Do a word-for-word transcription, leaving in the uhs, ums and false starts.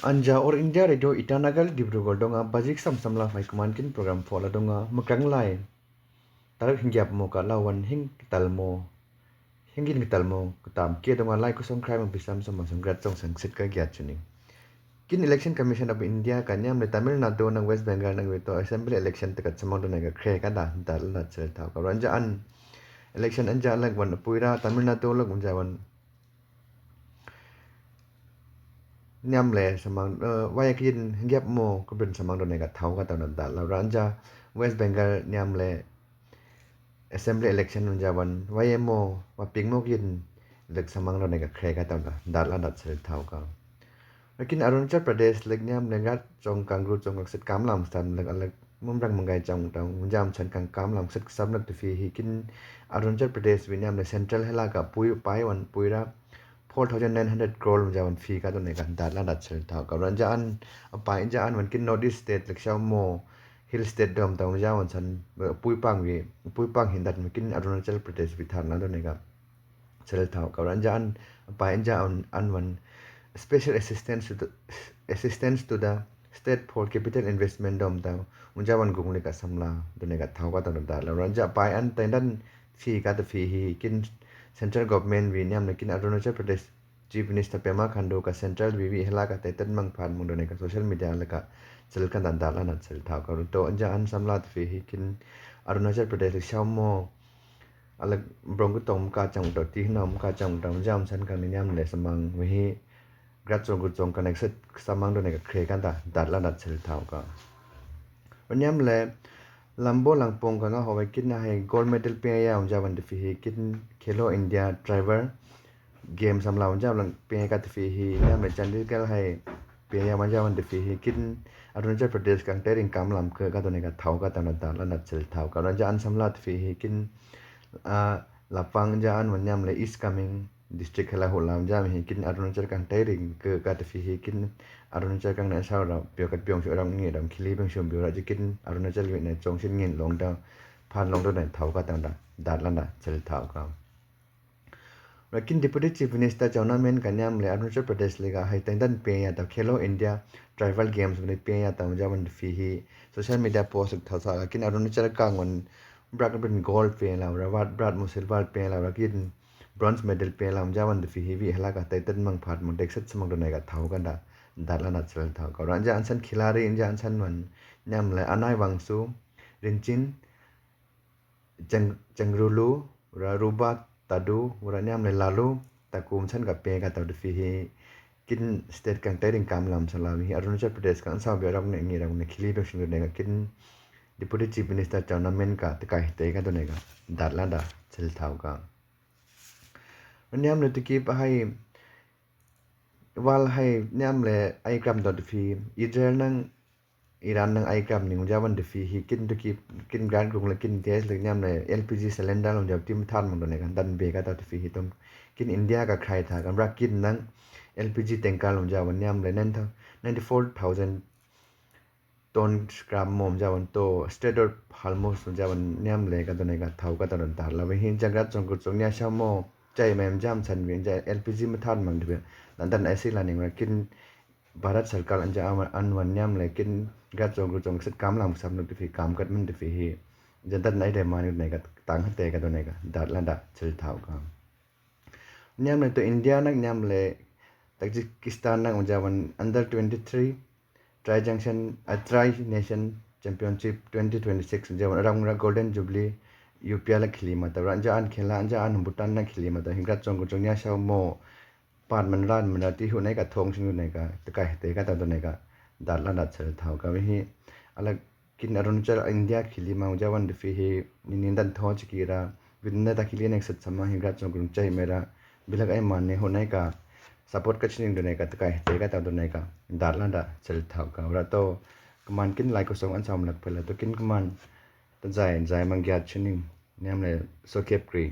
Anja All India Radio Itanagar Dibrugarh dong a bajik samsam la fai kuman kin program fola dong a mekang lai. Tarak hingyap mo ka lawan hing tal mo. Hingin tal mo kutam kia dong a lai kusong krai mo bisam sama song grat song sang sit ka gyat chuni. Kin Election Commission of India ka nyam le Tamil Nadu nang West Bengal nang wito assembly election takat samang dong ka kre ka da da la chel thau ka ranja an election anja lak wan puira Tamil Nadu lak wan jawan nyam le samang, eh, waya kin hingyap mo kubin samang dong ka thau ka tau na da la ranja West Bengal nyam le assembly election un jawan waya mo wa ping mo kin lek samang dong ka kre ka tau na da la da chel thau ka. Lakin Arunachal Pradesh lek nyam le gat chong kangru chong kak sit kam lam stam lek alek mumrang mangkai chong tau jam chan kang kam lam sit sam lek tu fi hi kin Arunachal Pradesh wi nyam le central hela ka pui pai wan puira four thousand nine hundred crore jam wan fi ka dong ka da la da chel thau ka ranja an apai ja an wan kin North East state lek shau mo hill state dom tau jam wan chan pui pang wi pui pang hin dat kin Arunachal Pradesh wi than la dong ka chel thau ka ranja an apai ja an an wan special assistance to the, assistance to the state for capital investment dom tau jam wan gung le ka samla dong ka thau ka tau da la ranja apai an tai dan fi ka ta fi hi kin central government wi nyam le kin Arunachal Pradesh Chief Minister Pema Khandu ka central wi wi hela ka tai tan mang phan mung dong ka social media le ka chel ka da da la na chel thau ka ru to anja an samla ta fi hi kin Arunachal Pradesh le shau mo alek brong kutong ka chang to ti hinam ka chang to jam chan kang ni nyam le samang wi hi grat chong kutong ka nek set samang dong ka kre ka da da la da chel thau ka. Nyam le lambo langpong ka nga ho kin na hai gold medal pia ya un jawan de fi hi kin Khelo India Tribal Game samla un jawan pia ka de fi hi nyam le Chandigarh hai pia ya un jawan de fi hi kin Arunachal Pradesh kang tering kam lam ke ka dong ka thau ka tau na da la na chel thau ka ranja an samla de fi hi kin a lapang ja an wan nyam le East Kameng district hela hu lam jam hi kin Arunachal kang tairing ke ka ta fi hi kin Arunachal kang na sau ra pio kat piong shu ram ngi ram khili piong shu pio ra ji kin Arunachal wi na chong shin ngin long da phan long da na thau ka tang da dat la da chel thau ka. Ra kin Deputy Chief Minister Chowna Mein ka nyam le Arunachal Pradesh le ka hai tang dan pe ya ta Khelo India Tribal Games le pe ya ta ja wan fi hi social media post thau sa ka kin Arunachal kang wan brak bin gold pe la ra wat brak mo silver pe la ra kin bronze medal pe la ja wan de fi hi wi hela ka tai tan mang phat mo dek set samang dong ka thau ka da dat la da chel thau ka ranja an san khilari ja an san wan nyam le Anai Wangsu, Rinchen Chang Changrulu, ra Ruba Tadu, ra nyam le Lalu Takum san ka pe ka tau de fi hi kin state kang tairing kam lam sa la mi hi Arunachal Pradesh kang sau bi ram ne ngi ram ne khili dong shin dong ka kin Deputy Chief Minister Chowna Mein ka te kai te ka dong ka dat la da chel thau ka. Nyam le tu ki pa hai wal hai nyam le ai kam dong de fi Israel nang Iran nang ai kam ning ja wan de fi hi kin tu ki kin gan kung le kin gas le nyam le L P G cylinder long ja tim than mang dong ka dan be ka ta de fi hi tom kin India ka khai tha kan ra kin nang L P G tanker long ja wan nyam le nine ninety four thousand ton scrap mom ja wan to Strait of Hormuz ja wan nyam le ka dong ka thau ka ta dong ta la wi hin ja gat chong ku chong nya sha mo chai mem jam chan wi ja L P G ma than mang de la dan ai si la ning ra kin Bharat Sarkar an ja an wan nyam le kin gat chong ku chong sit kam lam sam nuk de fi kam kat man de fi hi ja dat nai de man ne ka tang hate ka dong ka dat la da chel thau ka. Nyam le to India nak nyam le Tajikistan nak un ja wan under twenty three Tri Junction a Tri Nation Championship twenty twenty six un ja wan rang ra Golden Jubilee U P L khili ma ta ra ja an khela ja an Bhutan nak khili ma ta hin gat chong ku chong nya sha mo Pat man ran man ti hu ne ka thong shin ne ka te ka te ka ta to ne ka dat la dat chel thau ka wi hi ala kin Arunachal India khili ma ja wan de fi hi ni ni dan tho chi ki ra win ne ta khili ne sat sama hi gat chong kun chai me ra bilak ai man ne hu ne ka support ka chin ne ka te ka te ka ta to ne ka dat la da chel thau ka ra to kman kin lai ko song an sam lak pela to kin kman ta jai jai mang gyat chin nyam le so kep kri